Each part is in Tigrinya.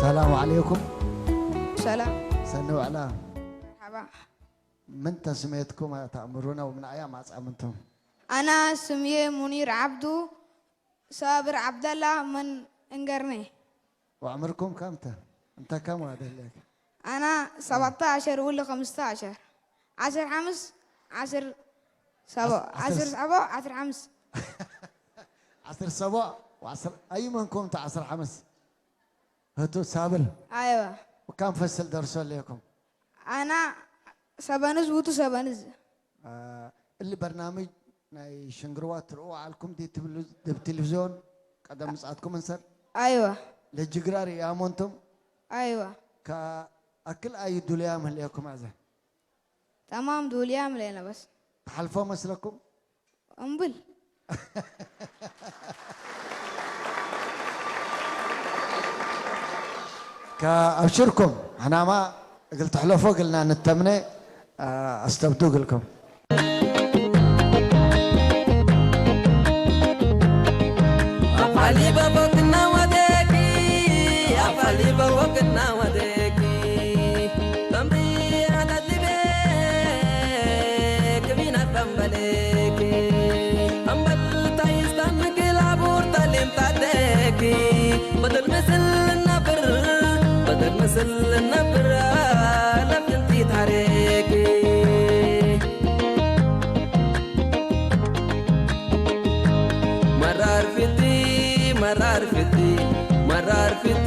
ሰላም ዓለይኩም። ሰላም። ሰኒ ውዕላ። መርሓባ። ምን ተስሜትኩም ተእምሩና ወምን ኣያ ማጻምንቱም? ኣና ስምየ ሙኒር ዓብዱ ሳብር ዓብደላ መን እንገርኔ። ወዕምርኩም ከምተ? እንተ ከም ዋደለክ? ኣና ሰባታ ዓሸር ውል ከምስተ ዓሸር። ዓስር ሓምስ ዓስር ሰቦ ዓስ- ዓስር ዓስር ሰቦ ዓስር ሓምስ። ዓስር ሰቦ ወዓስር ኣዩ መንኩም ተ ዓስር ሓምስ? ህቱ ሳብር ኣይዋ። ወካም ፈስል ደርሶ ኣለኩም? ኣና ሰበንዝ ውቱ ሰበንዝ። አ፣ እሊ በርናምጅ ናይ ሽንግርዋ ትርእዎ ዓልኩም ዲ ትብሉ ድብ ቴሌቪዝዮን ቀደም ምጽኣትኩም እንሰር ኣይዋ። ለጅግራ ርእያሞ እንቱም ኣይዋ። ከኣክል ኣዩ ዱልያ ምህልየኩም ኣዘ ተማም ዱልያ ምለና በስ ተሓልፎ መስለኩም? እምብል። ከኣብሽርኩም ሕናማ እግል ትሕለፎ እግልና ንተምነ አ፣ ኣስተብዱ እግልኩም። ኣፋሊበ ቦክና ወደኪ ኣፋሊበ ወክና ወደኪ ተምሪ ሓዳት ሊቤ ክሚና በምበለኪ ኣምበልታይ ስታን ክላቡር ተሊም ታደኪ በትል ምስል ነብር በትል ምስል ነብር ለፍንቲ ታሪኪ መራር ፍቲ መራር ፍቲ መራር ፍቲ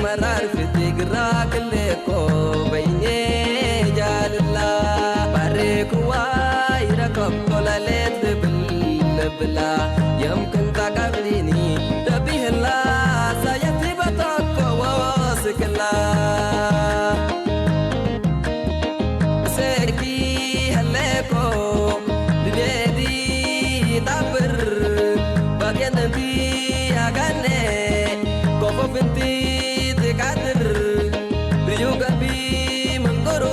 መራር ፍቲ ግራ ክሌኮ በይኔ ጃልላ ባሬክዋ ይረከብኮ ለሌት ልብል ልብላ የምክንታ ቀብሊኒ ደቢህላ ሳየቲ በተኮ ወወስክላ ሴኪ ሀሌኮ ድዴዲ ጣብር ባኬነንቲ ኣጋኔ ኮፎፍንቲ ትቃድር ርዩ ገቢ መንጎሩ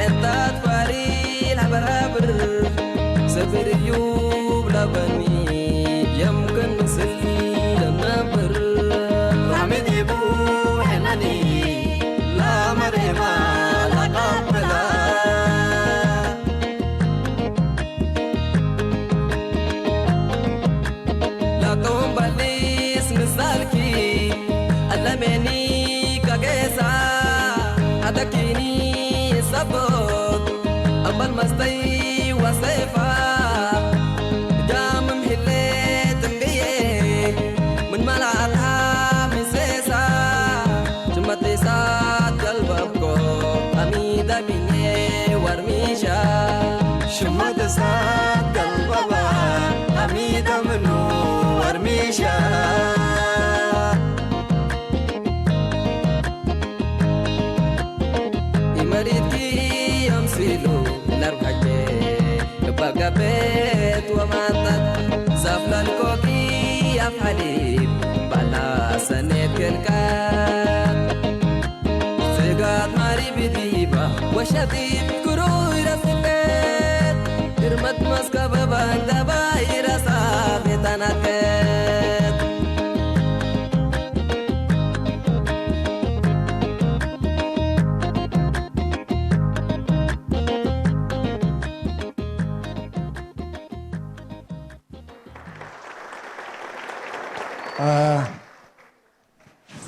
ኤንታት ፋሪ ላበራብር ሰብር እዩ ብላበኒ የምክን ምስል ለነብር ራሚዲቡ ሕናኒ ላመሬማ ላቃበላ ላቶም ባሊስ ምሳልኪ ኣለሜኒ ከጌሳ ኣደኪኒ ሰቦት ኣምባል መስተይ ወሰይፋ ጃምም ሂሌ ትንብዬ ምን መላእታ ሚሴሳ ሽመቴሳት ገልበብኮ ኣሚዳ ሚኔ ወርሚሻ ሽመቴሳት ገልበባ ኣሚዳ ምኑ ወርሚሻ ኢመሪትኪ ኣምሲሉ ለርባጌ እባ ገቤት ወማንጠት ዛፍ ላልኮኪ ኣብ ሓሊብ ባላ ሰኔት ክልቀት ስጋት ማሪ ብዲባ ወሸጢት ክሩይ ረስቀት ግርመት መስከበባ እንዳባይ ረሳ ቤታናትከት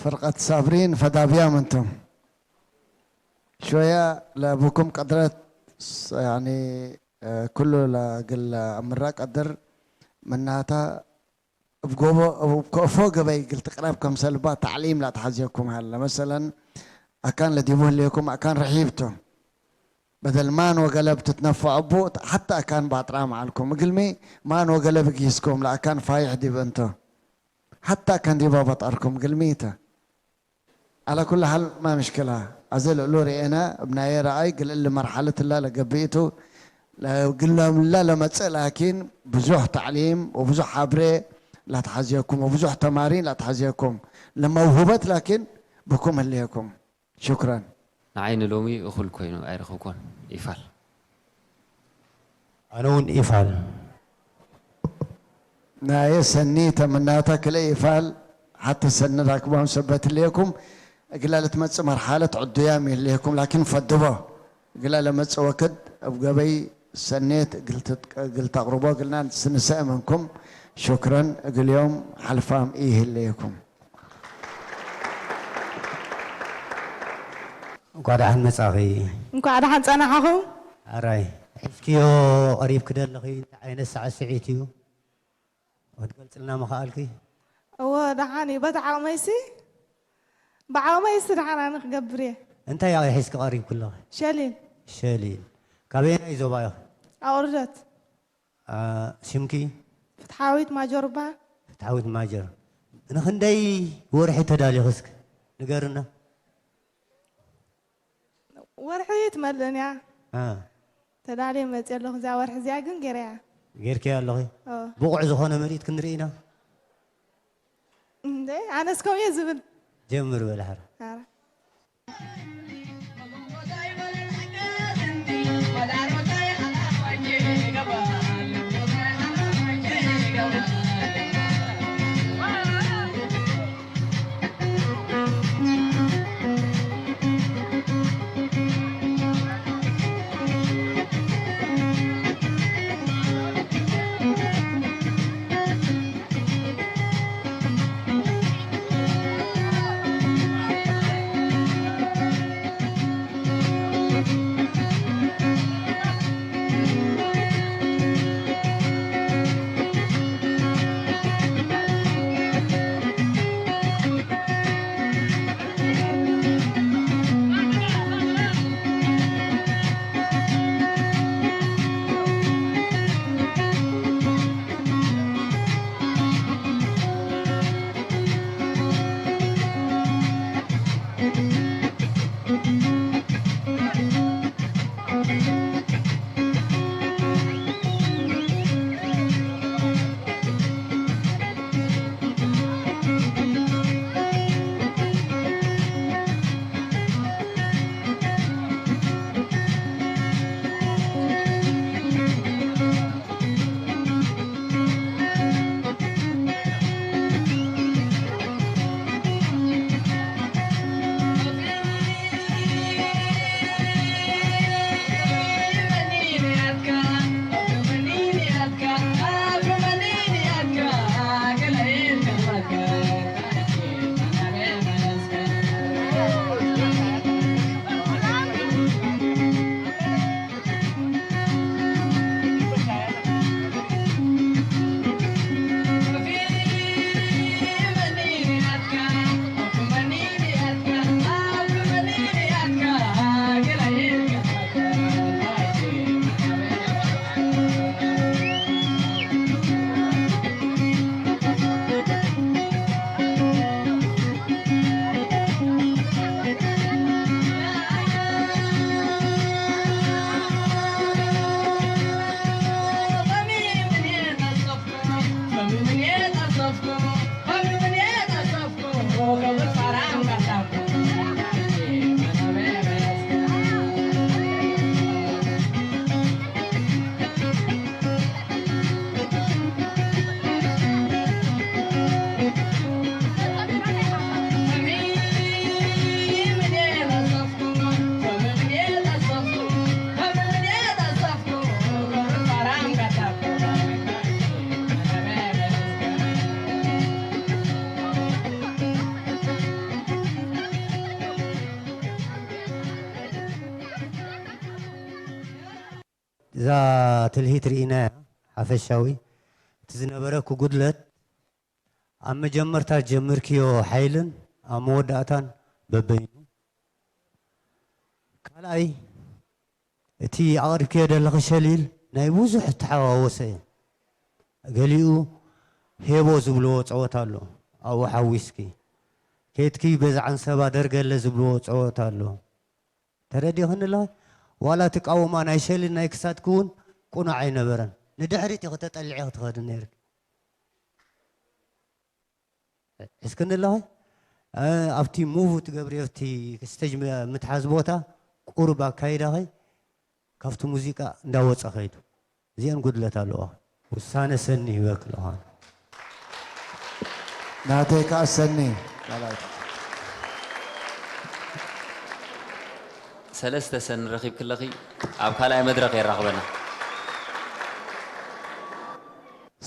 فرقة صابرين فدابيام انتم شوية لابوكم قدرت يعني كله لقل أمرا قدر مناتا بقوبو بكوفو قبي قلت قراب كم سلبا تعليم لا تحزيكم هلا مثلا أكان لديمو ليكم أكان رحيبتو بدل مان وقلب تتنفع أبو حتى أكان باطرام عليكم قلمي مان وقلب قيسكم لا أكان فايح دي بنتو حتى كان دي بابا طاركم قلميته على كل حال ما مشكلة أزل لوري أنا بناية رأي قل اللي مرحلة لا لقبيته قلهم لا لمتسأل لكن بزوح تعليم وبزوح حبري لا تحزيكم وبزوح تمارين لا تحزيكم لموهوبة لكن بكم الليكم شكرا ንዓይ ንሎሚ እኹል ኮይኑ ኣይረኸብኩን ይፋል ኣነ እውን ይፋል ናየ ሰኒ ተምናታ ክልኤ ይፋል ዓተ ሰነድ ኣክባም ሰበት ህልየኩም፣ እግላ ለትመጽእ መርሓለት ዕዱያም ይህልየኩም፣ ላኪን ፈድቦ እግላ ለመጽእ ወክድ እብ ገበይ ሰኔት እግል ትቅ-፣ እግል ተቅርቦ እግልና ስንሰእ መንኩም። ሹክረን፣ እግልዮም ሓልፋም ይህልየኩም። እንኳዕ ደሓን መጻኺ። እንኳዕ ደሓን ጸናሕኹም። ኣራይ፣ ሒዝክዮ ቀሪብኪ ደለኺ እንታይ ዓይነት ሳዕስዒት እዩ? ክትገልጽልና ምኸኣልኪ? እወ፣ ደሓን እዩ። በቲ ዓቕመይሲ፣ ብዓቕመይሲ ደሓን ኣነ ክገብር እየ። እንታይ ኢኺ ሒዝኪ ቀሪብኪ ኣለኺ? ሸሊል። ሸሊል። ካበየናይ ዞባ ኢኺ? ኣቑርደት። ኣ፣ ሽምኪ? ፍትሓዊት ማጆር እበሃል። ፍትሓዊት ማጀር። ንኽንደይ ወርሒ ተዳሊኺ እስኪ ንገርና? ወርሒ ትመልእን እያ። አ። ተዳልየ መፅእ ኣለኹ። እዚኣ ወርሒ እዚኣ ግን ገይረያ። ጌርክያ ኣለኺ? ኦ። ብቑዕ ዝኾነ ምርኢት ክንርኢ ኢና? እንዴ፣ ኣነስ ከምኡ እየ ዝብል። ጀምር በል ሓራ። ሓራ። እዛ ትልሂት ርኢናያ፣ ሓፈሻዊ እቲ ዝነበረኪ ጉድለት ኣብ መጀመርታ ጀምርክዮ ሓይልን ኣብ መወዳእታን በበይኑ። ካልኣይ፣ እቲ ኣቕሪብክዮ ዘለኺ ሸሊል ናይ ብዙሕ እተሓዋወሰ እዩ። ገሊኡ ሄቦ ዝብልዎ ጸወታ ኣሎ፣ ኣብኡ ሓዊስኪ። ኬድኪ በዚ ዓንሰባ ደርገለ ዝብልዎ ጸወታ ኣሎ። ተረዲእኽኒ ኣለኺ? ዋላ እቲ ቃውማ ናይ ሸሊል ናይ ክሳድኪ እውን ቅኑዕ ኣይነበረን። ንድሕሪት ኢኺ ተጠሊዒኺ ትኸዲ ነይርኪ። ሒዝክኒ ኣለኺ? እ፣ ኣብቲ ሙቭ ትገብርዮ፣ ኣብቲ ስቴጅ ም-፣ ምትሓዝ ቦታ ቁሩብ ኣካይዳኺ ካብቲ ሙዚቃ እንዳወጸ ኸይዱ። እዚአን ጉድለት ኣለዋ። ውሳነ ሰኒ ይበክ ለዃን። ናተይ ከኣ ሰኒ ካልኣይቲ። ሰለስተ ሰኒ ረኺብኪ ኣለኺ፣ ኣብ ካልኣይ መድረኽ የራኽበና።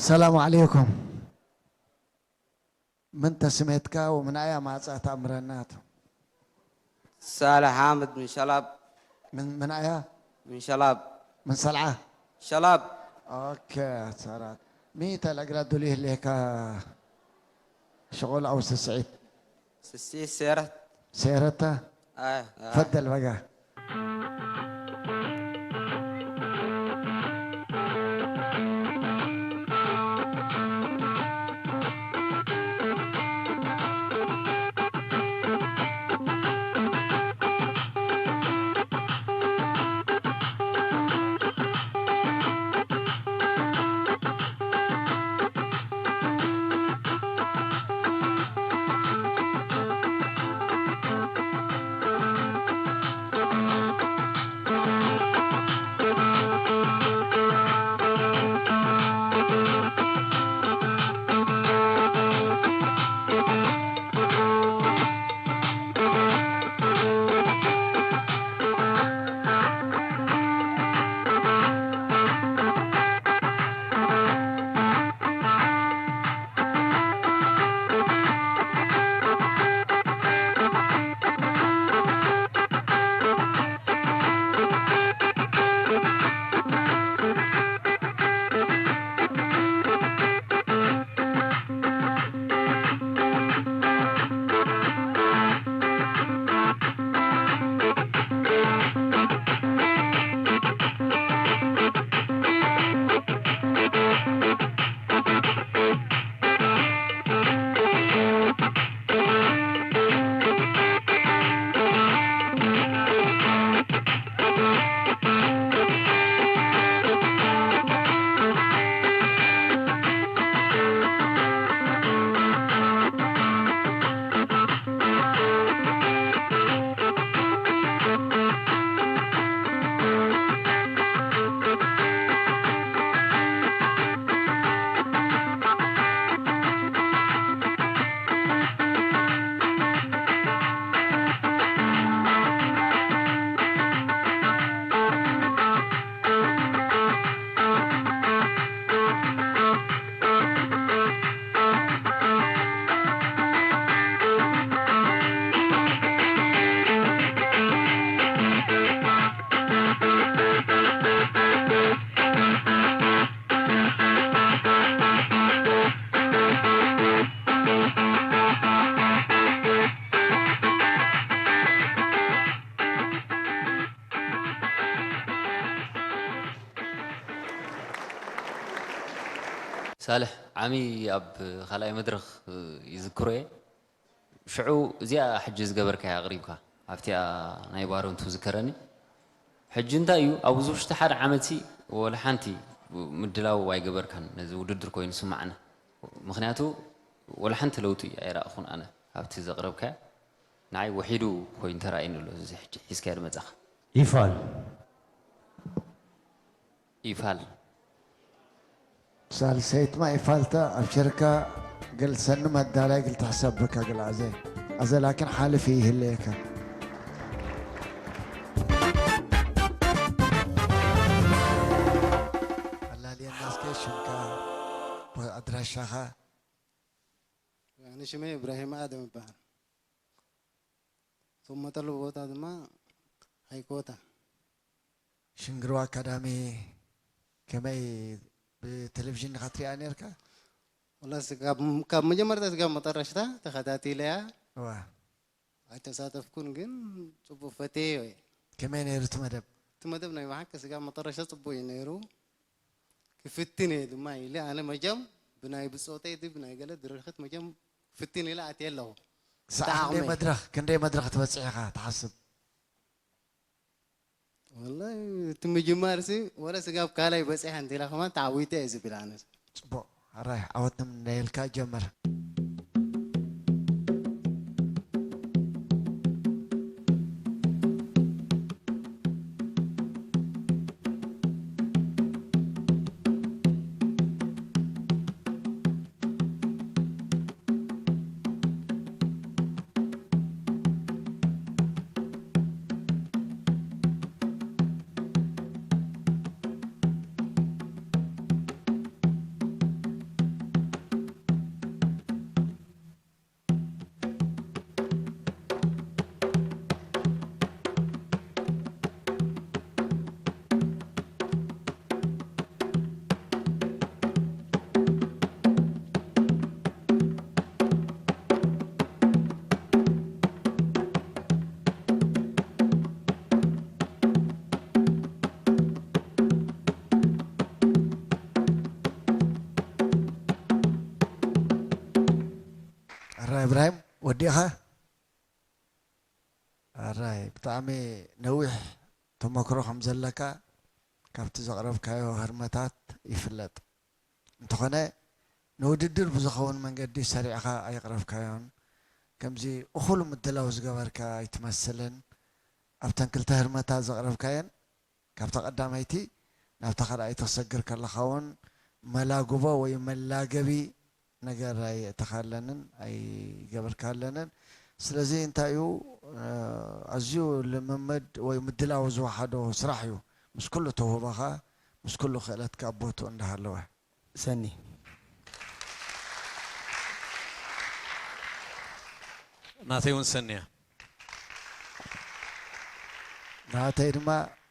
ሰላም ዓለይኩም። ምን ተስሜትካ ወምን ኣያ ማጻ ተኣምረናት? ሳልሕ ሓምድ ምን ሸላብ። ምን፣ ምን ኣያ? ምን ሸላብ። ምን ሰልዓ? ሸላብ። ኦኬ፣ ሰራት። ሚተ ለግራ ዱል ይህሌካ ሸቆል ኣው ስስዒት? ስስዒት ሴረት። ሴረታ? ኣይ፣ ኣይ። ፈደል በጋ። ሳልሕ ዓሚ ኣብ ካልኣይ መድረኽ ይዝክሮ እየ። ሽዑ እዚኣ ሕጂ ዝገበርካያ ኣቕሪብካ፣ ኣብቲኣ ናይ ባሮንቱ ዝከረኒ። ሕጂ እንታይ እዩ፣ ኣብዚ ውሽጢ ሓደ ዓመትሲ ወላ ሓንቲ ምድላው ኣይገበርካን፣ ነዚ ውድድር ኮይኑ ስማዕና። ምኽንያቱ ወላ ሓንቲ ለውጢ ኣይረኣኹን ኣነ ኣብቲ ዘቕረብካያ። ንዓይ ውሒዱ ኮይኑ ተራእዩኒ ኣሎ፣ እዚ ሕጂ ሒዝካዮ ዝመጻኻ። ይፋል። ይፋል። ሳልሰይትማ ይፋልታ ኣብ ሸርካ ግል ሰኒ መዳላይ ግል ተሕሰብካ ግል ኣዘ ኣዘ ላኪን ሓልፍ ይህለየካ። ኣላልየና እስከ ሽምካ፣ ኣድራሻኻ። ኣነ ሽመይ ኢብራሂም ኣደም ይበሃል። ዝቕመጠሉ ቦታ ድማ ሃይኮታ። ሽንግርዋ ኣካዳሚ ከመይ ብቴሌቪዥን ኢኻ ትሪኣ ነርካ? ወላስ ካብ፣ ካብ መጀመርታ ስጋብ መጠረሽታ ተኸታቲለያ። እዋ። ኣይተሳተፍኩን፣ ግን ጽቡቕ ፈትየዮ እየ። ከመይ ነይሩ እቲ መደብ? እቲ መደብ ናይ ብሓቂ ስጋብ መጠረሽታ ጽቡቕ እዩ ነይሩ። ክፍትን እየ ድማ ኢለ ኣነ መጀም ብናይ ብጾተይ ድብ ናይ ገለ ድርኽት መጀም ክፍትን ኢለ ኣትየ ኣለኹ። ክሳዕ ክንደይ ዓቕመይ። መድረኽ፣ ክንደይ መድረኽ ትበጽሕ ኢኻ ትሓስብ? ወላሂ እቲ ምጅማር ሲ ወላ ስጋብ ካልኣይ በጺሐ እንተ ኢላ ከማን ተዓዊተ እየ ዝብል ኣነ። ጽቡቕ፣ ሕራይ ዓወት ንምነየልካ፣ ጀምር። እብራሂም ወዲእኻ? ኣራይ፣ ብጣዕሚ ነዊሕ ተመክሮ ከም ዘለካ ካብቲ ዘቕረብካዮ ህርመታት ይፍለጥ። እንተኾነ፣ ንውድድር ብዝኸውን መንገዲ ሰሪዕኻ ኣየቕረብካዮን። ከምዚ እኹል ምድላው ዝገበርካ ኣይትመስልን። ኣብተን ክልተ ህርመታት ዘቕረብካየን፣ ካብታ ቀዳመይቲ ናብታ ካልኣይቲ ክሰግር ከለኻ እውን መላግቦ ወይ መላገቢ ነገር ኣየእተኻለንን ኣይገበርካለንን። ስለዚ እንታይ እዩ፣ እ፣ ኣዝዩ ልምምድ ወይ ምድላው ዝወሓዶ ስራሕ እዩ። ምስ ኩሉ ተውህቦኻ፣ ምስ ኩሉ ክእለትካ ኣብ ቦትኡ እንዳሃለወ። ሰኒ። ናተይ እውን ሰኒ እያ። ናተይ ድማ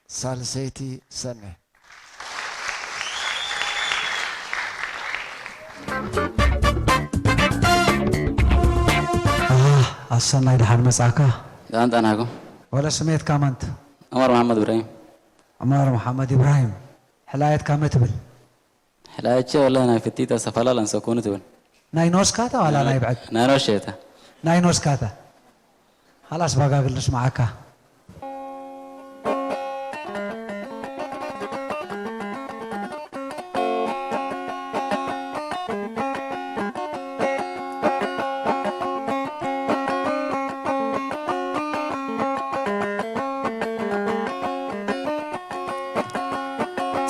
ሳልሰይቲ ሰኒ። ኣህ፣ ኣሰናይ ደሓን መጻእካ። ደሓን ጠናኩም። ወለ ስሜትካ መንት? ዑመር መሓመድ እብራሂም። ዑመር መሓመድ ኢብራሂም። ሕላየትካ መትብል? ሕላየቼ ወላ ናይ ፍቲተ ሰፈላል ኣንሰኩኒ ትብል። ናይ ኖስካታ ዋላ ናይ ብዕድ? ናይ ኖሼታ። ናይ ኖስካታ። ኻላስ ባጋግል ንስማዓካ።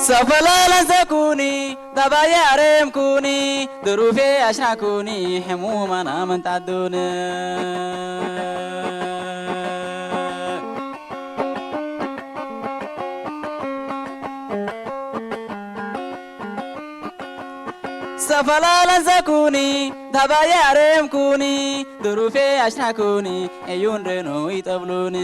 ሰፈላል ኣንሰኩኒ ዳባየ ኣረምኩኒ ድሩፌ ኣሽናኩኒ ሕሙማና መንጣዱን ሰፈላል ኣንሰኩኒ ዳባየ ኣረምኩኒ ድሩፌ ኣሽናኩኒ እዩን ሬኖ ይጠብሉን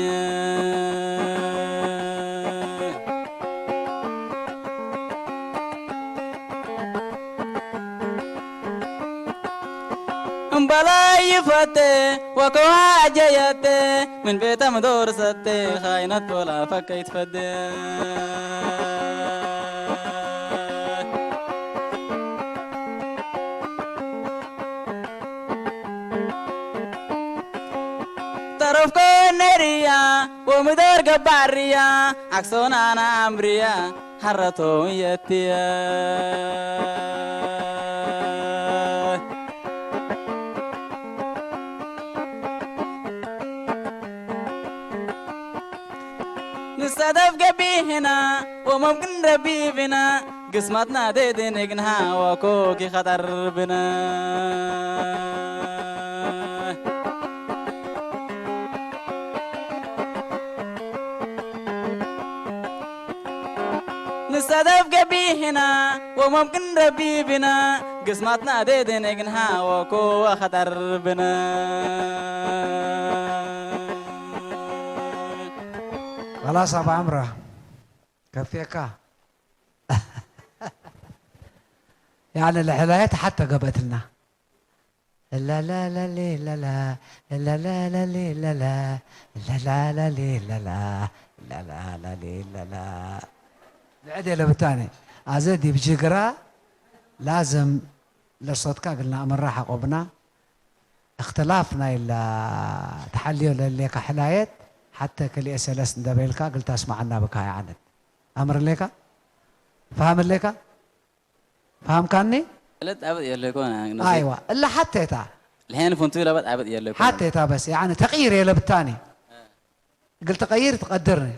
እምበላይ ይፈቴ ወከዋ ኣጀየቴ ምን ቤተ ምዶር ሰቴ ኻይነት ቶላ ፈከይት ፈዴ ተረፍኮ ነርያ ወምዶር ገባርያ ዓክሶናና ኣምርያ ሓረቶ የትየ ንሳደፍ ገቢህና ወሞምክን ረቢብና ግስማትና ደድንግንሃ ወኮኪ ኸጠርብና ንሳደፍ ገቢህና ወሞምክን ረቢብና ግስማትና ደድንግንሃ ወኮ ወኸጠርብና خلاص أبو عمرو كفيكا. يعني الحلايات حتى قبتلنا. لا لا لا لي لا لا، لا لا لا لي لا لا، لا لا لا لي لا لا، لا لا لا لي لا لا. ልዕድ የለ ብታኒ። ኣዘ ዲብ ጅግራ ላዝም ለሶትካ ግልና እምራ ሓቆብና። እክትላፍ ናይ ላ ተሓልዮ ለሌካ ሕላየት ሓተ ክልኤ ሰለስት እንደበልካ ግልታ ስማዓና ብካ ይዓነት። ኣምር ሌካ? ፋሃም ሌካ? ፋሃምካኒ? ለጥ ኣበጥ የለኮ ኣይዋ እላ ሓተታ ልሄን ፍንቱ ለበጥ ኣበጥ የለኮ ሓተታ በስ ያኒ ተቕይር የለ ብታኒ እግል ተቐይር ትቐድርኒ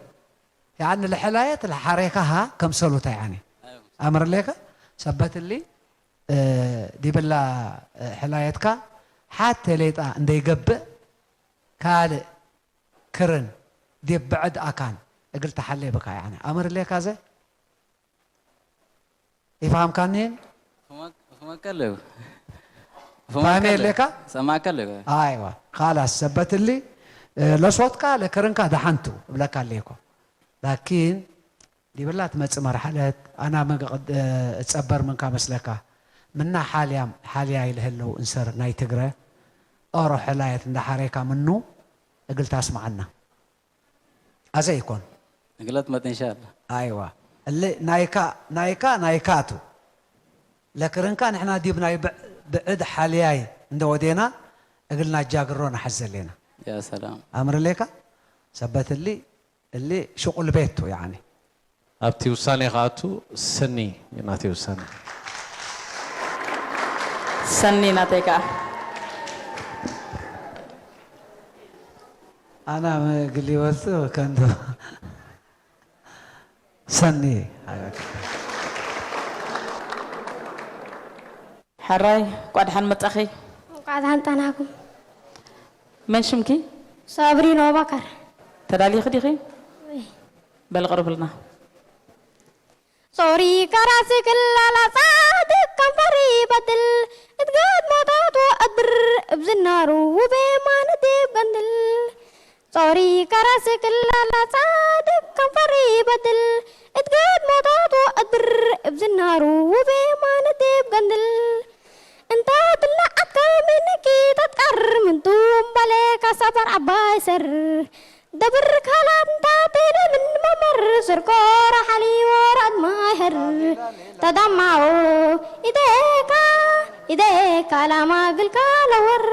ያኒ ለሐላየት ለሓሬካሃ ከምሰሉታ ያኒ ኣምር ሌካ ሰበትሊ እ፣ ዲብላ እ፣ ሕላየትካ ሓተ ሌጣ እንደይገብእ ካልእ ክርን ዲብ ብዕድ ኣካን እግል ተሓሌ ብካ ያኒ ኣምር ሌካ ዘ ይፋሃምካኒ ፈመከለዩ ፋህሜ የሌካ ሰማከለዩ ኣይዋ ካላስ ሰበትሊ ለሶትካ ለክርንካ ደሓንቱ እብለካ ኣለይኮ ላኪን ዲብላ ትመጽእ መርሓለት ኣና መገ እጸበር ምንካ መስለካ ምና ሓልያም ሓልያ ይልህለው እንሰር ናይ ትግረ ኦሮ ሕላየት እንዳሓሬካ ምኑ እግል ታስማዓና ኣዘ ይኮን እግለት መጥ እንሻላ ኣይዋ እሊ ናይካ ናይካ ናይካ ቱ ለክርንካ ንሕና ዲብ ናይ ብዕ- ብዕድ ሓልያይ እንደ ወዴና እግልና ጃግሮ ንሓዝ ዘለና። يا سلام. ኣምርሌካ ሰበት እሊ እሊ ሽቁል ቤቱ ያኒ ኣብቲ ውሳኔ ከኣቱ ሰኒ ናተይ ውሳኔ። ሰኒ ናተይ ከዓ ኣና ምግሊ ወልቱ ከንዱ ሰኒ ሕራይ እንኳዕ ደሓን መጻኺ። እንኳዕ ደሓን ጠናኩም። መን ሽምኪ? ሳብሪን ኣቡበከር። ተዳሊኺ ዲኺ? በል ቅርብልና። ጾሪ ከራሲ ክላላ ጻድቅ ከንፈሪ በድል እትገድ ሞታት ወአድብር እብዝናሩ ውቤ ማንዴብ ገንድል ጾሪ ከራሲ ክላላ ጻድቅ ከንፈሪ በድል እትገድ ሞታት ወአድብር እብዝናሩ ውቤ ማንዴብ ገንድል እንታ ብላዓት ከመይ ነኪ ተትቀር ምንቱ እምበለ ካሳበር ዓባይ ሰር ደብር ካላት እንታ ቴለ ምን መመር ስርኮ ራሓሊ ወራት ማይህር ተዳማኦ ኢደካ ኢደካ ላማ ግልካ ለወር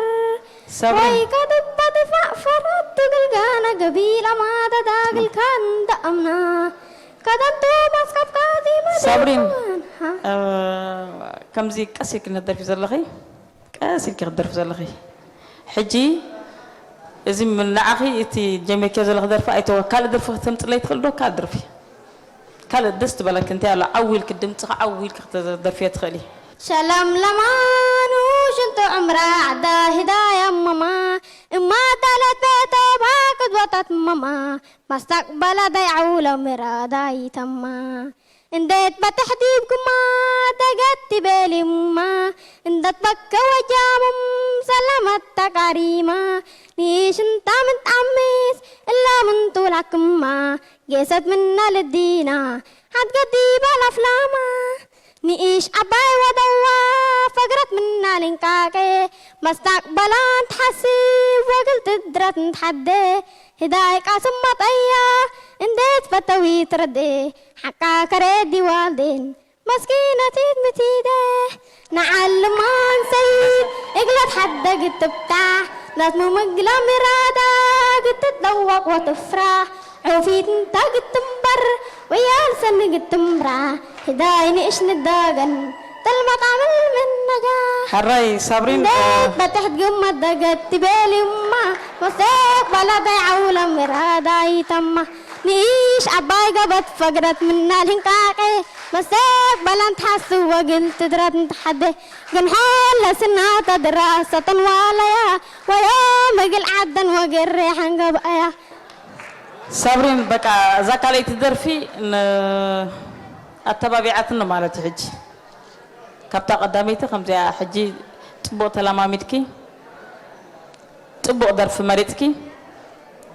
ሰብሪ ወይ ከድባ ድፋዕ ፈራት ግልጋና ገቢላ ማደዳ ግልካ እንዳኣምና ከደንቶ ማስካፍካ ዚመ ሳብሪን፣ እ፣ ከምዚ ቀስ ኢልኪ ክትደርፊ ዘለኺ፣ ቀስ ኢልኪ ክትደርፊ ዘለኺ። ሕጂ እዚ ም-፣ ንዓኺ እቲ ጀሚርክዮ ዘለኺ ደርፊ ኣይተወ-፣ ካልእ ደርፊ ክተምጽለይ ትኽእሊ ዶ? ካልእ ደርፊ። ካልእ ደስ ትበለኪ እንታይ ኣሎ? ዓው ኢልኪ ድምጽኺ ዓው ኢልኪ ክትደርፍዮ ትኽእሊ። ሸለም ለማኑ ሽንቶ ዕምራ ዓዳ ሂዳያ መማ እማ ዳለት ቤተባ ቅድወታት መማ ማስታቅባላ ዳይ ዓውላ ምራዳ ይተማ እንዴት በተሕዲብ ግማ ደገት ቤሊማ እንደት በከ ወጃሙም ሰላመት ተቃሪማ ንሽንታ ምን ጣሚስ እላ ምን ጡላክማ ጌሰት ምና ልዲና ሓድገዲ ባላፍላማ ንኢሽ ዓባይ ወደዋ ፈግረት ምና ልንቃቄ መስታቅበላ እንትሓስብ ወግል ትድረት እንትሓደ ህዳይ ቃስም መጠያ እንዴት ፈተዊ ትረዴ ሓቃ ከሬ ዲዋልዴን መስኪነቲት ምቲደ ንዓልማን ሰይድ እግለት ሓደግ ትብታሕ ዳት ምምግላ ምራዳ ግትትለወቅ ወትፍራሕ ዑፊት እንተ ግትምበር ወያል ሰኒ ግትምራ ህዳይ ንእሽ ንዳገን ተልመቃምል ምነጋ ሕራይ ሳብሪን፣ እ፣ እንዴት በትሕት ግመት ደገት ትቤል እማ መስተቅባላ ዳይ ዓውላ ምራዳ ይተማ ንእሽ ዓባይ ገበት ፈግረት ምና ልንቃቄ መስተቅባላ እንትሓስብ ወግል ትድረት እንትሓደ ግን ሓለ ስና ተድራ ሰተን ዋለያ ወዮ ምግል ዓደን ወግሬ ሓንገብአያ ሳብሪን በቃ እዛ ካልኣይቲ ደርፊ ን-፣ ኣተባቢዓትኒ ማለት እዩ። ሕጂ ካብታ ቀዳመይቲ ከምዚኣ ሕጂ ጽቡቕ ተለማሚድኪ፣ ጽቡቕ ደርፊ መሪጽኪ።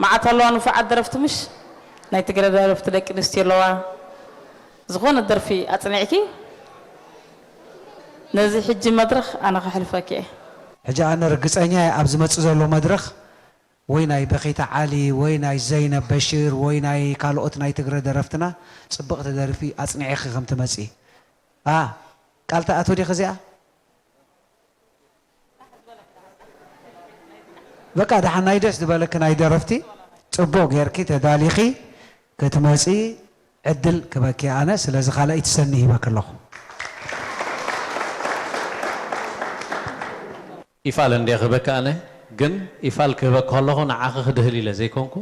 መዓት ኣለዋ ንፉዓት ደረፍቲ ምሽ ናይ ትግረ ደረፍቲ ደቂ ኣንስትዮ ኣለዋ። ዝኾነ ደርፊ ኣጽኒዕኪ ነዚ ሕጂ መድረኽ ኣነ ከሕልፈኪ እየ። ሕጂ ኣነ ርግጸኛ እየ ኣብ ዝመጽእ ዘሎ መድረኽ ወይ ናይ በኺታ ዓሊ ወይ ናይ ዘይነብ በሽር ወይ ናይ ካልኦት ናይ ትግረ ደረፍትና ጽብቕቲ ደርፊ ኣጽኒዕኺ ከም ትመጺ። ኣ፣ ቃል ትኣትው ዲኺ እዚኣ? በቃ ደሓን ናይ ደስ ዝበለኪ ናይ ደረፍቲ ጽቡቕ ጌርኪ ተዳሊኺ ክትመጺ ዕድል ክበኪ ኣነ ስለዚ ካልኣይቲ ሰኒ ሂበኪ ኣለኹ። ኢፋል እንድየ ክህበካ ኣነ ግን ኢፋል ክህበካ ከለኹ ንዓኺ ክድህል ኢለ ዘይኮንኩ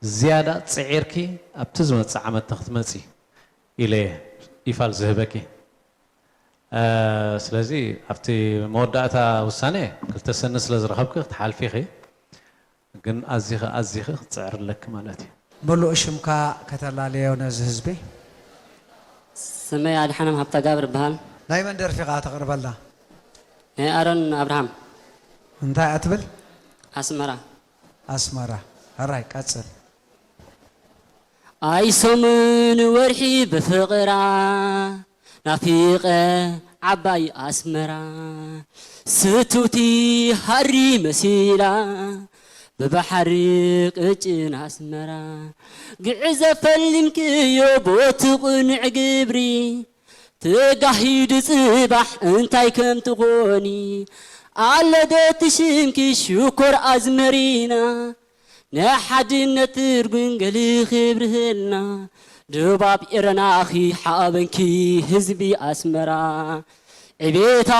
ዝያዳ ጽዒርኪ ኣብቲ ዝመጽእ ዓመት ተክትመጺ ኢለ እየ ኢፋል ዝህበኪ። እ፣ ስለዚ ኣብቲ መወዳእታ ውሳኔ ክልተ ሰኒ ስለ ዝረኸብኪ ክትሓልፊ ኢኺ። ግን ኣዚኺ ኣዚኺ ክትጽዕሪ ኣለኪ ማለት እዩ። ምሉእ ሽምካ ከተላለዮ ነዚ ህዝቢ። ስመይ ኣድሓኖም ሃብተጋብር ይበሃል። ናይ መን ደርፊ ኸዓ ተቕርበልና? ናይ ኣሮን ኣብርሃም። እንታይ እያ ትብል? ኣስመራ። ኣስመራ። ሕራይ ቀጽል። ኣይ ሰሙን ወርሒ ብፍቕራ ናፊቐ ዓባይ ኣስመራ ስቱቲ ሃሪ መሲላ ብባሕሪ ቅጭን ኣስመራ ግዕዘ ፈሊምክዮ ቦቲ ቁኑዕ ግብሪ ተጋሂዱ ጽባሕ እንታይ ከም ትኾኒ ኣለዶ እቲ ሽምኪ ሽኮር ኣዝመሪና፣ ናይ ሓድነት ትርጉም ገሊ ክብርህልና፣ ድባብ ኤረናኺ ሓበንኪ ህዝቢ ኣስመራ። ዕቤታ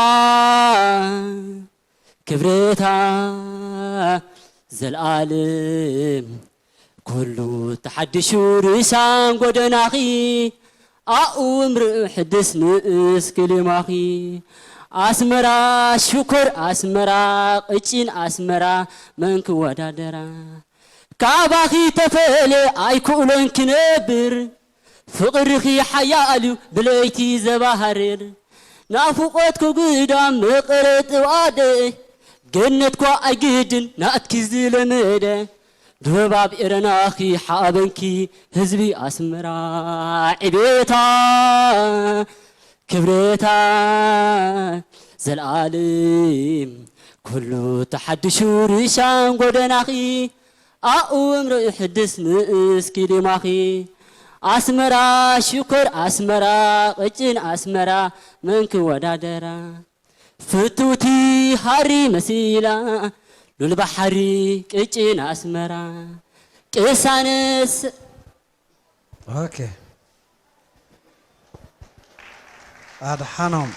ክብረታ ዘልኣለም ኩሉ ተሓድሹ ርሳን ጎደናኺ፣ ኣኡም ርእዩ ሕድስ ንእስ ክሊማኺ። ኣስመራ ሽኮር ኣስመራ፣ ቅጭን ኣስመራ፣ መን ክወዳደራ? ካባኺ ተፈለ ኣይክእሎን ክነብር፣ ፍቕርኺ ሓያል እዩ ብለይቲ ዘባህርር። ናፍቖትኩ ግዳም መቐረ ጥዋደ፣ ገነትኳ ኣይግድን ናትኪ ዝለመደ። ድባብ ኤረናኺ ሓበንኪ ህዝቢ ኣስመራ። ዕቤታ ክብረታ ዘልኣለም ኩሉ ተሓድሹ ርሻን ጎደናኺ፣ ኣኡም ርእዩ ሕድስ ንእስ ክሊማኺ። ኣስመራ ሽኮር ኣስመራ፣ ቅጭን ኣስመራ፣ መን ክወዳደራ? ፍትውቲ ሃሪ መሲላ ሉል ባሕሪ፣ ቅጭን ኣስመራ፣ ቅሳነስ። ኦኬ፣ ኣድሓኖም፣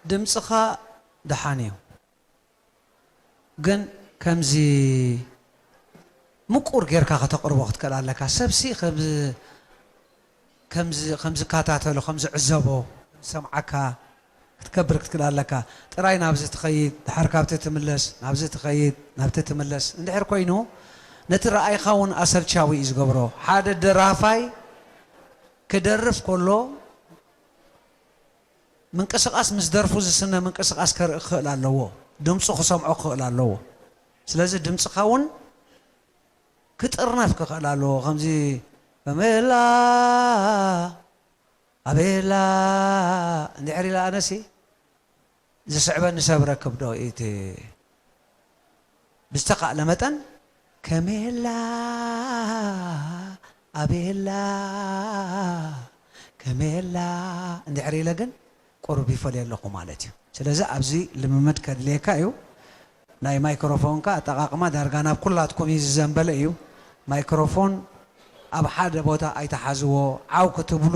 ድምፅኻ ደሓን እዩ፣ ግን ከምዚ ምቁር ጌርካ ከተቕርቦ ክትክእል ኣለካ። ሰብሲ ከም ከም ዝከታተሎ፣ ከም ዝዕዘቦ፣ ከም ዝሰምዓካ ክትከብር ክትክእል ኣለካ። ጥራይ ናብዚ ትኸይድ፣ ድሓር ካብቲ ትምለስ፣ ናብዚ ትኸይድ፣ ናብቲ ትምለስ እንድሕር ኮይኑ፣ ነቲ ረኣይኻ እውን ኣሰልቻዊ እዩ ዝገብሮ። ሓደ ደራፋይ ክደርፍ ከሎ ምንቅስቓስ፣ ምስ ደርፉ ዝስነ ምንቅስቓስ ከርኢ ክኽእል ኣለዎ። ድምፁ ክሰምዖ ክኽእል ኣለዎ። ስለዚ ድምፅኻ እውን ክጥርነፍ ክኽእል ኣለዎ። ከምዚ ከመላ ኣቤላ እንድሕር ኢለ ኣነሲ ዝስዕበኒ ሰብ ረክብ ዶ እቲ ብዝተኻእለ መጠን ከመላ ኣቤላ ከመላ እንድሕር ኢለ ግን ቁሩብ ይፈልየ ኣለኹ ማለት እዩ። ስለዚ ኣብዚ ልምምድ ከድልየካ እዩ። ናይ ማይክሮፎንካ ኣጠቓቕማ ዳርጋ ናብ ኩላትኩም እዩ ዝዘንበለ እዩ። ማይክሮፎን ኣብ ሓደ ቦታ ኣይተሓዝዎ፣ ዓው ክትብሉ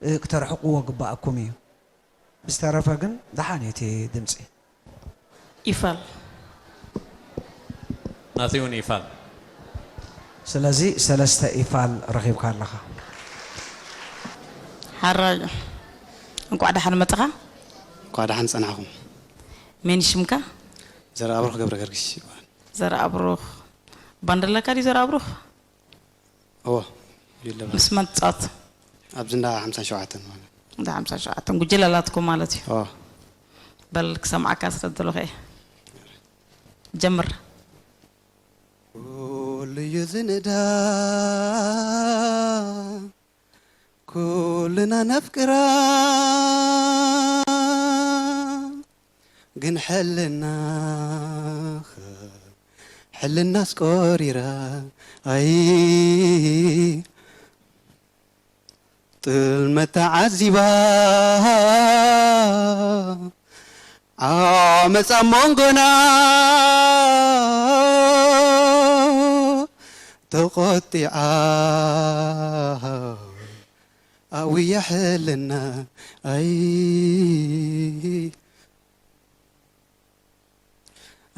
እ፣ ክተርሕቕዎ ግባኣኩም እዩ። ብዝተረፈ ግን ደሓን እዩ እቲ ድምፂ። ኢፋል ናተይ እውን ኢፋል። ስለዚ ሰለስተ ኢፋል ረኺብካ ኣለኻ። ሓራይ እንኳዕ ደሓን መጥኻ። እንኳዕ ደሓን ጸናሕኹም። መን ሽምካ? ዘርኣብሩኽ ገብረገርግሽ ይበሃል። ዘርኣብሩኽ ባንድ ኣለካ ድዩ ዘርኣብሩኽ? እወ ይለበ። ምስ መን ትጻወት? ኣብዚ እንዳ ሓምሳን ሸውዓተን ማለት። እንዳ ሓምሳን ሸውዓተን ጉጅለ ኣላትኩም ማለት እዩ። እወ። በል ክሰምዓካ ስለ ዝደለኹ እየ። ጀምር። ኩሉ እዩ ዝንእዳ ኩልና ነፍቅራ ግን ሕልናኸ ሕልናስ ቆሪራ ኣይ ጥልመት ተዓዚባ ዓመፃ ሞንጎና ተቆጢዓ ኣውያ ሕልና ኣይ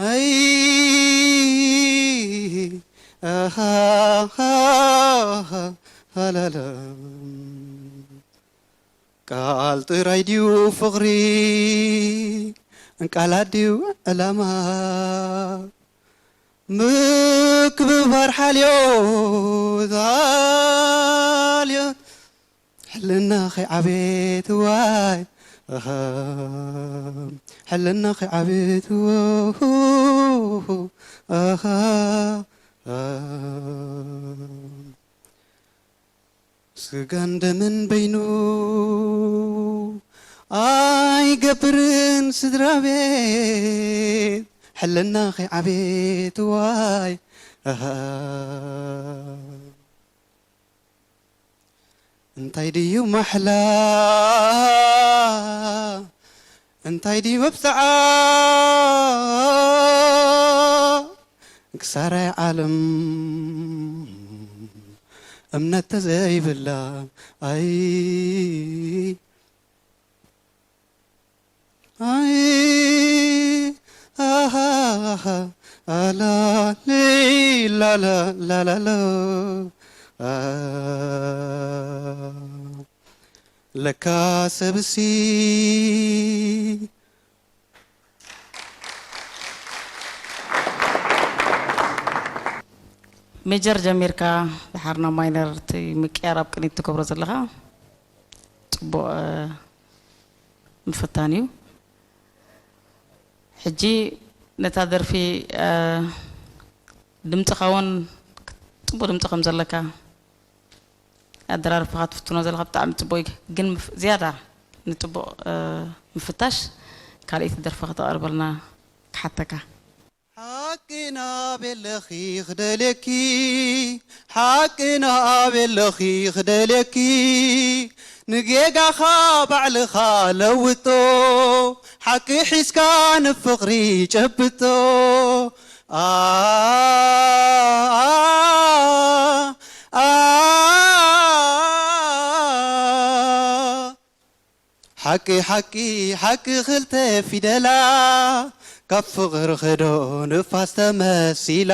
ኣይ ኣሃ ሃላላ ቃል ጥራይ ድዩ ፍቕሪ ቃላት ድዩ ዕላማ ምክብባር ሓልዮ ዛልዮ ሕልና ከይዓቤት ዋይ ሕልና ከይዓቤት ስጋን ደምን በይኑ ኣይገብርን ስድራ ቤት ሕልና ከይዓቤት ዋይ እንታይ ድዩ ማሕላ እንታይ ድዩ መብጽዓ ክሳራይ ዓለም እምነት ተዘይብላ ኣይ ኣይ ኣሃ ኣሃ ኣላ ሌላ ላ ላ ላ ሎ ኣ ለካ ሰብሲ ሜጀር ጀሚርካ ድሓር ናብ ማይነር እቲ ምቅያር ኣብ ቅኒት ትገብሮ ዘለኻ ጽቡቕ ምፍታን እዩ። ሕጂ ነታ ደርፊ ድምፅኻ እውን ፅቡቅ ድምፂ ከም ዘለካ ኣደራርፍኻ ትፍትኖ ዘለኻ ብጣዕሚ ፅቡቅ እዩ። ግን ዝያዳ ንፅቡቅ ምፍታሽ ካልኣይቲ ደርፊ ከተቕርበልና ክሓተካ። ሓቅና ቤለኺ ክደልየኪ ሓቅና ቤለኺ ክደልየኪ ንጌጋኻ ባዕልኻ ለውጦ ሓቂ ሒዝካ ንፍቕሪ ጨብጦ ኣ ሓቂ ሓቂ ሓቂ ክልተ ፊደላ ካብ ፍቕሪ ኽዶ ንፋስ ተመሲላ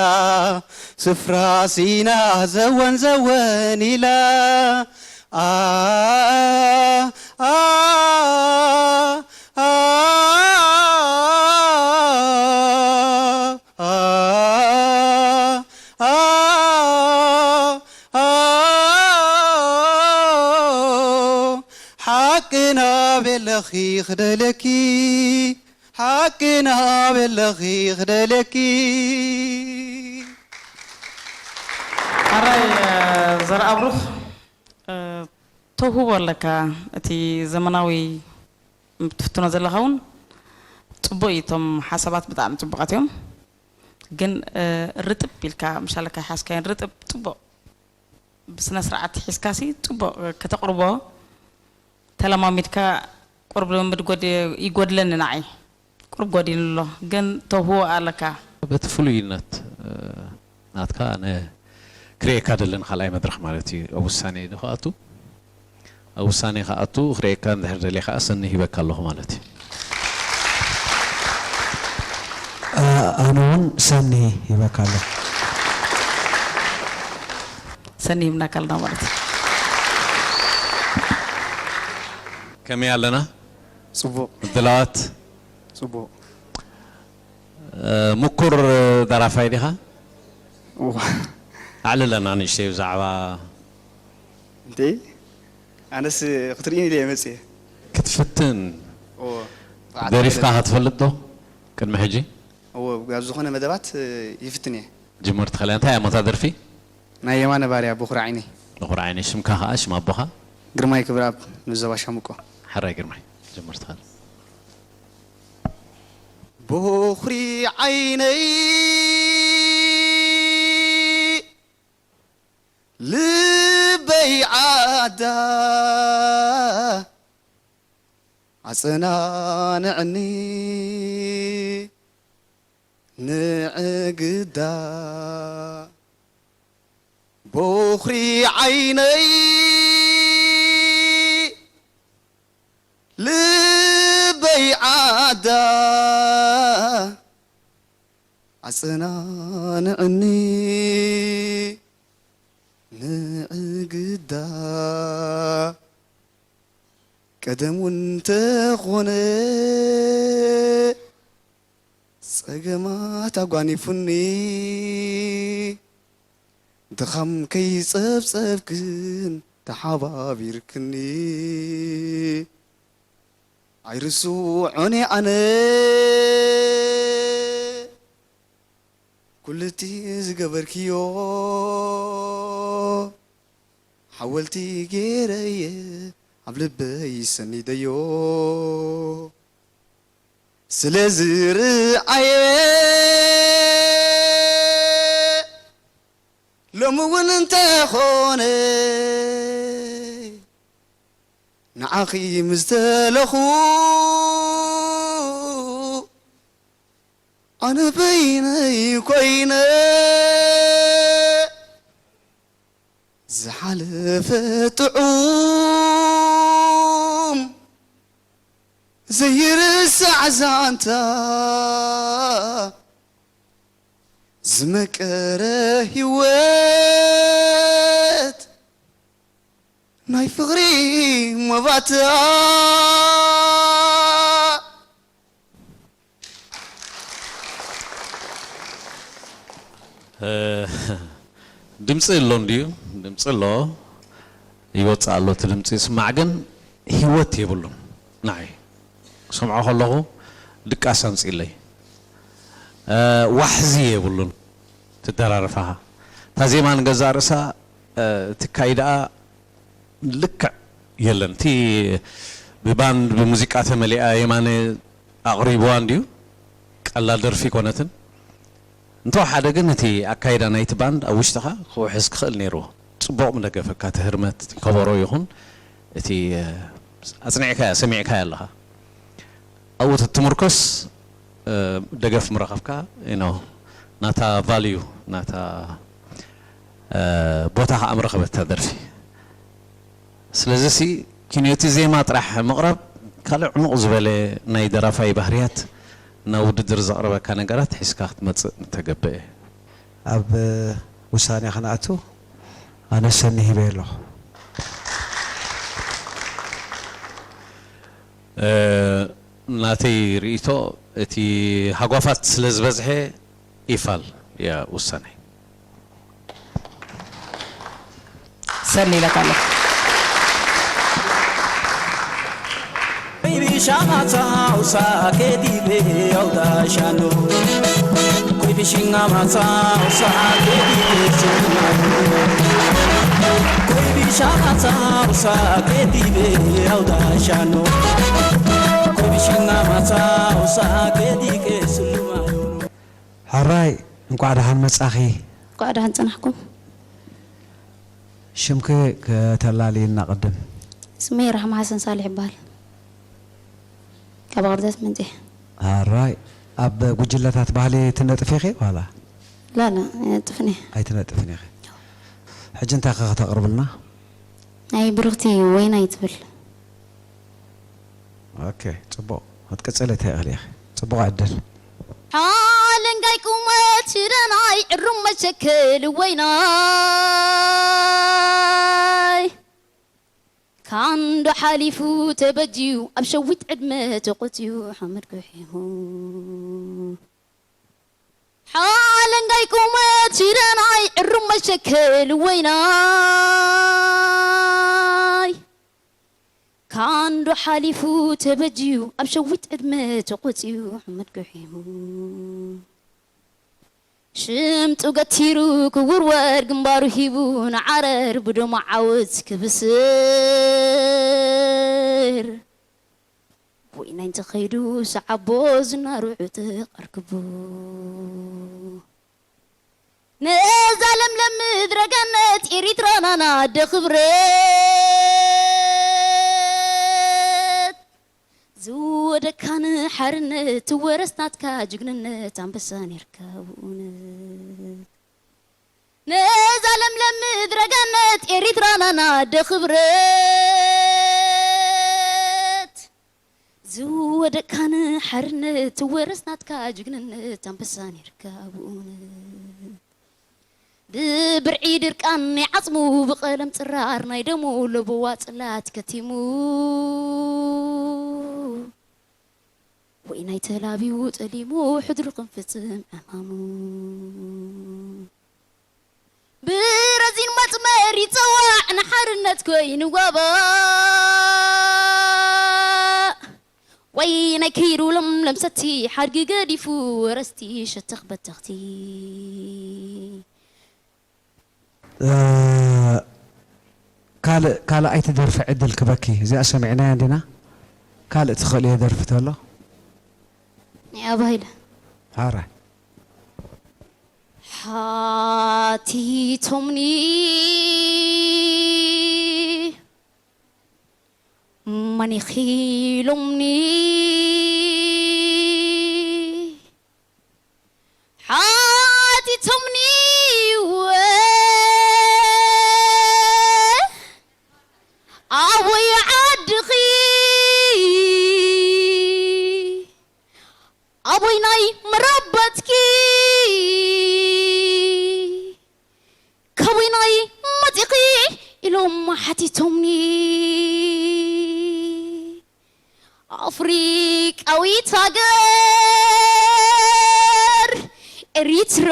ስፍራ ሲና ዘወን ዘወን ኢላ ኣ ኣ ኣ ሓቅና ቤለኺ ክደልየኪ ሓቅና ቤለኺ ክደልየኪ ኣራይ ዘርኣብሩኽ ተውህቦ ኣለካ እቲ ዘመናዊ ትፍትኖ ዘለኻ እውን ፅቡቅ እዩ እቶም ሓሳባት ብጣዕሚ ፅቡቃት እዮም ግን ርጥብ ኢልካ ምሻለካ ሓዝካዮን ርጥብ ፅቡቅ ብስነ ስርዓት ሒዝካሲ ፅቡቅ ከተቅርቦ ተለማሚድካ ቁሩብ ልምምድ ይጎድለኒ ንዓይ ቁሩብ ጎዲሉ ኣሎ ግን ተውህቦ ኣለካ በቲ ፍሉይነት ናትካ ኣነ ክርእየካ ደለኒ ካልኣይ መድረኽ ማለት እዩ ኣብ ውሳኔ ዶ ክኣቱ ኣብ ውሳኔ ክኣቱ ክርእየካ እንድሕር ደልየ ከዓ ሰኒ ሂበካ ኣለኹ ማለት እዩ ኣነ እውን ሰኒ ሂበካ ኣለኹ ሰኒ ሂብናካ ኣለና ማለት እዩ ከመይ ኣለና ጽቡቕ ምድላዋት ጽቡቕ ምኩር ደራፋይ ዲኻ? ኣዕልለና ንእሽተይ ብዛዕባ እንዴ ኣነስ ክትርእይኒ ኢለ እየ መፅየ ክትፍትን ደሪፍካ ከ ትፈልጥ ዶ ቅድሚ ሕጂ? እወ ኣብ ዝኾነ መደባት ይፍትን እየ ጅምር ትኽእላ እንታይ እያ ሞታ ደርፊ? ናይ የማነ ባርያ በኹሪ ዓይነይ። በኹሪ ዓይነይ ሽምካ ኸኣ ሽም ኣቦኻ? ግርማይ ክብረኣብ ንዞባ ሻምቆ። ሓራይ ግርማይ ጀምር ትኽእል። በኹሪ ዓይነይ ልበይ ዓዳ ኣጸናንዕኒ ንዕግዳ ቦኽሪ ዓይነይ ልበይ ዓዳ ኣጸናንዕኒ ንዕግዳ ቀደም እውን እንተኾነ ጸገማት ኣጓኒፉኒ ድኻም ከይጸብጸብክን ተሓባቢርክኒ ኣይርስዖን ኣነ ኩሉ እቲ ዝገበርክዮ ሓወልቲ ገይረየ ኣብ ልበይ ሰኒደዮ ስለ ዝርኣየ ሎሚ እውን እንተኾነ ንዓኺ ምስ ደለኹ ኣነ በይነይ ኮይነ ዝሓለፈ ጥዑም ዘይርሳዕ ዛንታ ዝመቀረ ህይወት ናይ ፍቕሪ መባትኣ ድምፂ ኣሎ እንድዩ፣ ድምፂ ኣሎ፣ ይወፅእ ኣሎ እቲ ድምፂ ይስማዕ፣ ግን ህይወት የብሉን። ንዓይ ክሰምዖ ከለኹ ድቃስ ኣምፅእለይ። ዋሕዚ የብሉን ትደራረፋኻ። እታ ዜማ ንገዛእ ርእሳ እቲ ካይድኣ ልክዕ የለን። እቲ ብባንድ ብሙዚቃ ተመሊኣ የማነ ኣቕሪብዋ እንድዩ፣ ቀላል ደርፊ ኣይኮነትን። እንተወሓደ ግን እቲ ኣካይዳ ናይቲ ባንድ ኣብ ውሽጥኻ ክውሕዝ ክኽእል ነይርዎ። ጽቡቕ ምደገፈካ፣ እቲ ህርመት፣ እቲ ከበሮ ይኹን እቲ ኣጽኒዕካያ ሰሚዕካያ ኣለኻ። ኣብኡ ትምርኮስ ደገፍ ምረኸብካ፣ you know፣ ናታ ቫልዩ ናታ ቦታ ከዓ ምረኸበታ ደርፊ። ስለዚ ሲ ኪንዮቲ ዜማ ጥራሕ ምቕራብ ካልእ ዕሙቕ ዝበለ ናይ ደራፋይ ባህርያት ናብ ውድድር ዘቕርበካ ነገራት ሒዝካ ክትመፅእ ምተገብአ። ኣብ ውሳኔ ክንኣቱ ኣነ ሰኒ ሂበ ኣለኹ። ናተይ ርእይቶ እቲ ሃጓፋት ስለ ዝበዝሐ ኢፋል እያ ውሳኔ። ሰኒ ኢለካ ኣለኹ። Baby ሻማታ ውሳ ከዲቤ ኣውዳ ሻኖ ኮይቢ ሽና ማታ ውሳ ከዲቤ ሽና ኮይቢ ሻማታ ውሳ ከዲቤ ኣውዳ ሻኖ ኮይቢ ሽና ማታ ውሳ ከዲቄ ስሉማዮኖ ሕራይ እንቋዕ ደሓን መጻኺ። እንቋዕ ደሓን ጸናሕኩም። ሽምኪ ከተላልይና ቅድም። ስመይ ራሕማ ሓሰን ሳልሕ ይበሃል። ካብ ኣቕርደት ምንጤ። ሕራይ ኣብ ጉጅለታት ባህሊ ትነጥፊ ኢኺ ዋላ? ላላ ኣይነጥፍን እየ። ኣይትነጥፍን ኢኺ። ሕጂ እንታይ ከ ከተቕርብልና? ናይ ብርኽቲ ወይናይ ትብል። ኦኬ ጽቡቕ ክትቅጽሊ ትኽእሊ ኢኺ ጽቡቕ ዕድል። ሓለንጋይ ቁመት ሽደናይ ዕሩም መሸከል ወይናይ ካንዶ ሓሊፉ ተበጅዩ ኣብ ሸዊት ዕድመ ተቖጽዩ ሓመድ ኩሒሙ ሓለንጋይ ቁመት ሽደናይ ዕሩም መሸከል ወይናይ ካንዶ ሓሊፉ ተበጅዩ ኣብ ሸዊት ዕድመ ተቖጽዩ ሓመድ ኩሒሙ ሽምጡ ገቲሩ ክውርወር ግንባሩ ሂቡ ንዓረር ብደሙ ዓወት ክብስር ወይናይ እንተኸይዱ ሰዓቦ ዝናሩ ዕጥቕ ኣርክቡ ነዛ ለምለም ምድረ ገነት ኤሪትራና ናደ ክብረት ዝወደካን ሓርነት ትወረስ ናትካ ጅግንነት ኣንበሳ ኔርካ ብእውነት ነዛ ለምለም ምድረ ገነት ኤሪትራና ናደ ክብረት ዝወደካን ሓርነት ትወረስ ናትካ ጅግንነት ኣንበሳ ኔርካ ብእውነት ብብርዒ ድርቃን ናይ ዓጽሙ ብቐለም ጽራር ናይ ደሙ ለበዋ ጽላት ከቲሙ ወይናይ ተላብዩ ጠሊሙ ሕድሩ ክንፍጽም ዕማሙ ብረዚን መጽመር ይጸዋዕ ንሓርነት ኮይኑ ዋባእ ወይናይ ከይዱ ለምለም ሰቲ ሓድጊ ገዲፉ ወረስቲ ሸተኽ በተኽቲ ካልእ ካልኣይቲ ደርፊ ዕድል ክበኪ እዚኣ ሰሚዕናያ እንዲና ካልእ ትኽእልዮ ደርፊ ተሎ ናይ ኣባይለ ሓራ ሓቲቶምኒ መን ኢኺ ኢሎምኒ ናይ መረበትኪ ካበይናይ መፂኺ ኢሎም ሓቲቶምኒ። ኣፍሪቃዊት ሃገር ኤሪትራ፣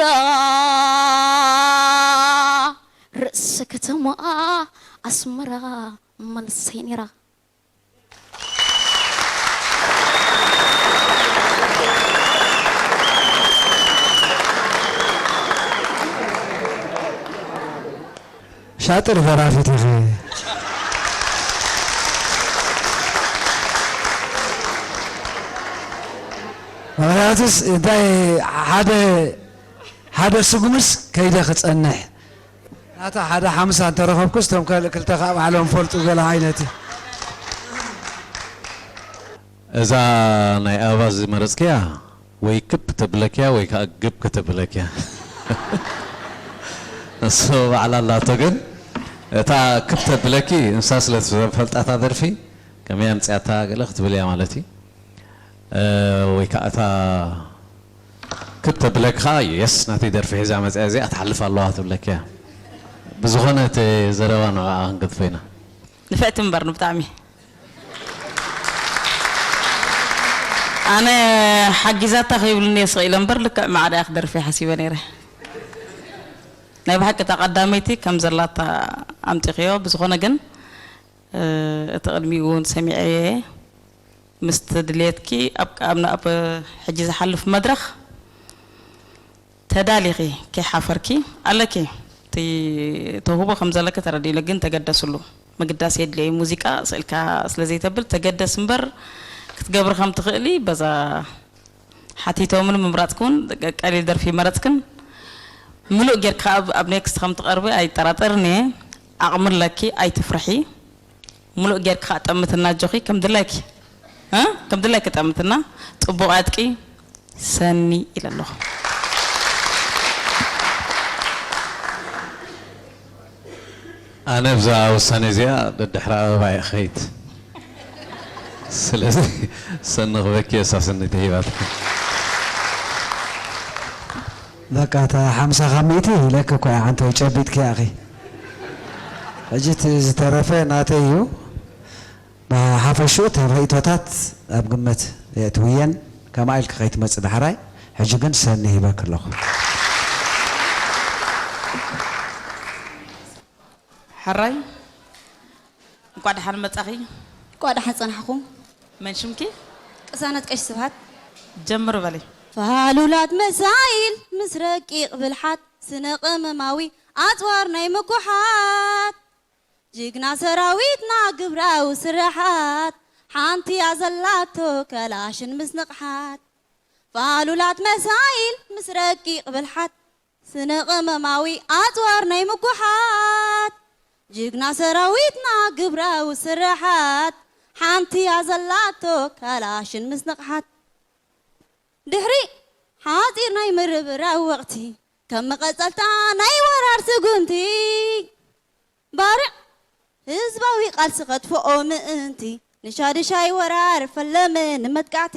ርእሰ ከተማኣ ኣስመራ መልሰይ ነይራ። ሻጥር ደራፊት ኢኺ። ምኽንያቱስ እንታይ ሓደ ሓደ ስጉምስ ከይደ ክጸንሕ ናታ ሓደ ሓምሳ እንተረኸብኩስ እቶም ካልእ ክልተ ከዓ ባዕሎም ፈልጡ ገለ ዓይነት እዩ። እዛ ናይ ኣበባ ዝመረፅክያ ወይ ክብ ተብለክያ ወይ ከዓ ግብ ከተብለክያ እሱ ባዕላ ኣላቶ ግን እታ ክብ ተብለኪ እንሳ ስለ ዝፈልጣታ ደርፊ ከመይ ኣምፅያታ ገለ ክትብል እያ ማለት እዩ ወይ ከዓ እታ ክብ ተብለኪ ከዓ የስ ናተይ ደርፊ ሒዛ መፅያ እዚኣ ትሓልፍ ኣለዋ ትብለኪ እያ ብዝኾነ እቲ ዘረባ ንዕኣ ክንገድፎ ኢና ንፍዕቲ እምበር ንብጣዕሚ ኣነ ሓጊዛታ ከይብሉኒ እየ ስቕ ኢለ እምበር ልክዕ ማዕዳ እያ ክደርፍ እየ ሓሲበ ነይረ ናይ ብሓቂ እታ ቀዳመይቲ ከም ዘላታ ኣምጢኽዮ ብዝኾነ ግን እቲ ቅድሚኡ እውን ሰሚዐየ ምስቲ ድልየትኪ ኣብ ኣብ ሕጂ ዝሓልፍ መድረኽ ተዳሊኺ ከይሓፈርኪ ኣለኪ እቲ ተውህቦ ከም ዘለኪ ተረዲእኒ ግን ተገደስሉ ምግዳስ የድልየ እዩ ሙዚቃ ስእልካ ስለ ዘይተብል ተገደስ እምበር ክትገብሪ ከም ትኽእሊ በዛ ሓቲቶምኒ ምምራፅክውን ቀሊል ደርፊ መረፅክን ምሉእ ጌርኪ ኣብ ኣብ ኔክስት ከም ትቐርቢ ኣይጠራጠርን እየ ዓቕሚ ኣለኪ ኣይትፍርሒ ሙሉእ ጌርኪ ከዓ ጠምትና ኣጆኺ ከም ድላይኪ እ ከም ድላይኪ ጠምትና ፅቡቕ ዕጥቂ ሰኒ ኢለ ኣለኹ። ኣነ ብዛ ውሳኔ እዚኣ ደድሕሪ ኣበባ እየ ክኸይድ። ስለዚ ሰኒ ክበኪ እሳ ሰኒ ተሂባትኪ። በቃ እታ ሓምሳ ካብ ሚእቲ ኢለኪ እኮ እየ ዓንተይ ጨቢጥኪ ኢኺ። ሕጂ እቲ ዝተረፈ ናተይ እዩ። ብሓፈሽኡ እተን ርእይቶታት ኣብ ግምት የእትውየን ከምኣ ኢልኪ ከይትመጽእ ዳሕራይ። ሕጂ ግን ሰኒ ሂበኪ ኣለኹ። ሕራይ እንኳዕ ደሓን መጻኺ። እንኳዕ ደሓን ጸናሕኹም። መን ሽምኪ? ቅሳነት ቀሺ ስብሃት። ጀምሪ በሊ። ፋሉላት መሳይል ምስ ረቂቕ ብልሓት ስነ-ቅመማዊ ኣጽዋር ናይ ምኩሓት ጅግና ሰራዊትና ግብራዊ ስርሓት ሓንቲ እያ ዘላቶ ከላሽን ምስ ንቕሓት ፋሉላት መሳይል ምስ ረቂቕ ብልሓት ስነ-ቅመማዊ ኣጽዋር ናይ ምጉሓት ጅግና ሰራዊትና ግብራዊ ስርሓት ሓንቲ እያ ዘላቶ ካላሽን ምስ ንቕሓት ድሕሪ ሓጺር ናይ ምርብራብ ወቕቲ ከም መቐጸልታ ናይ ወራር ስጉምቲ ባርዕ ህዝባዊ ቃልሲ ከጥፍኦ ምእንቲ ንሻድሻይ ወራር ፈለመ ንመጥቃዕቲ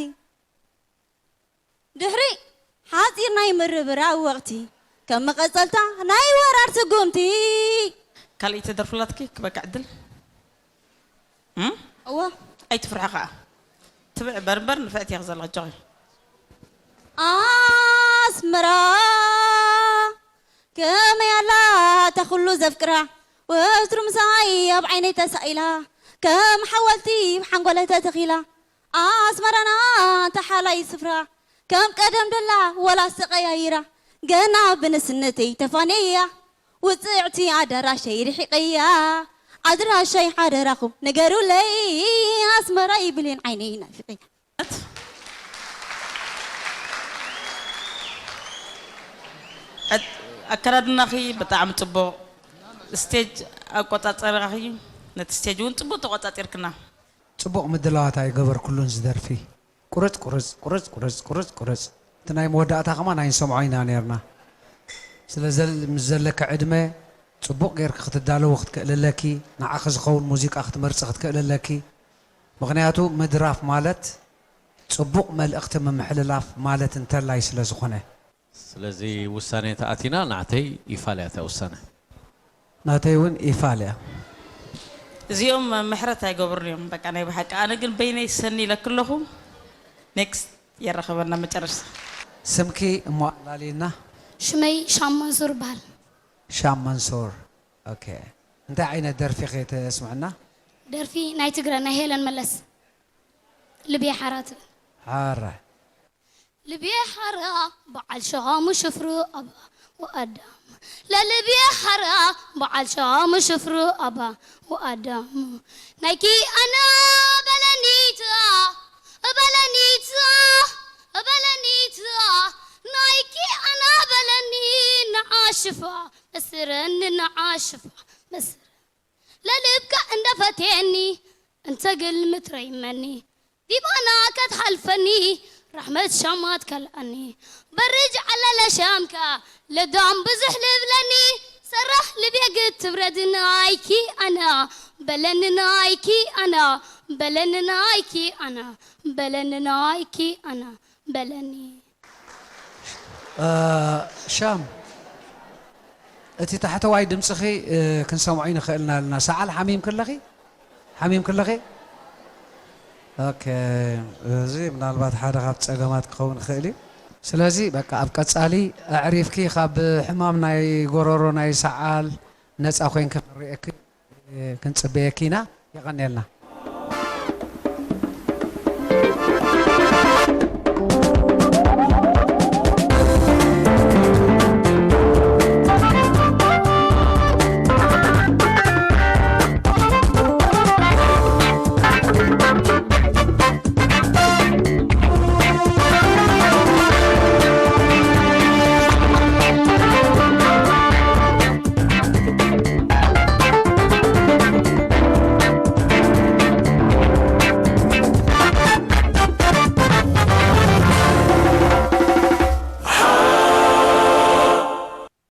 ድሕሪ ሓጺር ናይ ምርብራብ ወቕቲ ከም መቐጸልታ ናይ ወራር ስጉምቲ ካልእ ተደርፍላትኪ ክበካ ዕድል እም? እወ ኣይትፍርሒ ኸዓ ትብዕ በርበር ንፍዕቲ እያ ዘለኹ ጆኺ ኣስመራ ከመይ ኣላ እታ ኩሉ ዘፍቅራ ወትሩ ምሳይ ኣብ ዓይነይ ተሳኢላ ከም ሓወልቲ ብሓንጎለይ ተተኺላ ኣስመራና ተሓላይ ስፍራ ከም ቀደም ደላ ወላስ ተቐያይራ ገና ብንስነተይ ተፋነያ ውፅዕቲ ኣዳራሸይ ርሒቐያ ኣድራሸይ ሓደራኹም ንገሩለይ ኣስመራይ ብሌን ዓይነይ ናፊቐያ ኣከዳድናኺ ብጣዕሚ ፅቡቕ ስቴጅ ኣቆፃፀራኺ ነቲ ስቴጅ እውን ፅቡቕ ተቆፃፂርክና ፅቡቕ ምድላዋት ኣይገበርኩሉን ዝደርፊ ቁርፅ ቁርፅ ቁርፅ ቁርፅ ቁርፅ ቁርፅ እቲ ናይ መወዳእታ ከማን ኣይንሰምዖ ኢና ነርና ስለ ምስ ዘለኪ ዕድመ ፅቡቕ ጌርኪ ክትዳለዊ ክትክእሊ ኣለኪ ንዓኺ ዝኸውን ሙዚቃ ክትመርፂ ክትክእሊ ኣለኪ ምኽንያቱ ምድራፍ ማለት ጽቡቕ መልእኽቲ ምምሕልላፍ ማለት እንተላይ ስለ ዝኾነ። ስለዚ ውሳኔ ተኣቲና፣ ናተይ ይፋል እያ እታ ውሳነ። ናተይ እውን ይፋል እያ። እዚኦም ምሕረት ኣይገብሩን እዮም። በቃ ናይ ብሓቂ። ኣነ ግን በይነይ ሰኒ ኢለኪ ኣለኹ። ኔክስት የራኸበና መጨረሽታ። ስምኪ እሞ ኣላልይና። ሽመይ ሻም መንሱር ይበሃል። ሻም መንሱር። ኦኬ። እንታይ ዓይነት ደርፊ ኸተስምዕና? ደርፊ ናይ ትግረ ናይ ሄለን መለስ። ልብየ ሓራ ትብል። ሓራ። ልብየ ሓራ በዓል ሸሙ ሽፍሩ ኣባ ወኣዳም። ለልብየ ሓራ በዓል ሸሙ ሽፍሩ ኣባ ወኣዳም። ናይኪ ኣና በለኒታ፣ በለኒታ፣ በለኒታ። ናይኪ ኣና በለኒ ንዓሽፋ መስረኒ ንዓሽፋ መስረ ለልብካ እንደ ፈቴኒ እንተ ግል ምትረይመኒ ዲባና ከትሓልፈኒ ራሕመት ሻማት ከልኣኒ በርጅ ዓለለ ሻምካ ለዳም ብዙሕ ልብለኒ ሰራሕ ልብየ ግትብረድ ናይኪ ኣና በለኒ ናይኪ ኣና በለኒ ናይኪ ኣና በለኒ ናይኪ ኣና በለኒ። እ፣ ሻም፣ እቲ ታሕተዋይ ድምፅኺ፣ እ፣ ክንሰምዖ ይንኽእልና ኣለና። ሰዓል ሓሚምኪ ኣለኺ? ሓሚምኪ ኣለኺ? ኦኬ፣ እዚ ምናልባት ሓደ ካብ ፀገማት ክኸውን ይኽእል እዩ። ስለዚ በቃ ኣብ ቀፃሊ ኣዕሪፍኪ ካብ ሕማም ናይ ጎረሮ ናይ ሰዓል ነፃ ኮይንኪ ክንርእየኪ፣ እ፣ ክንፅበየኪ ኢና። የቐንየልና።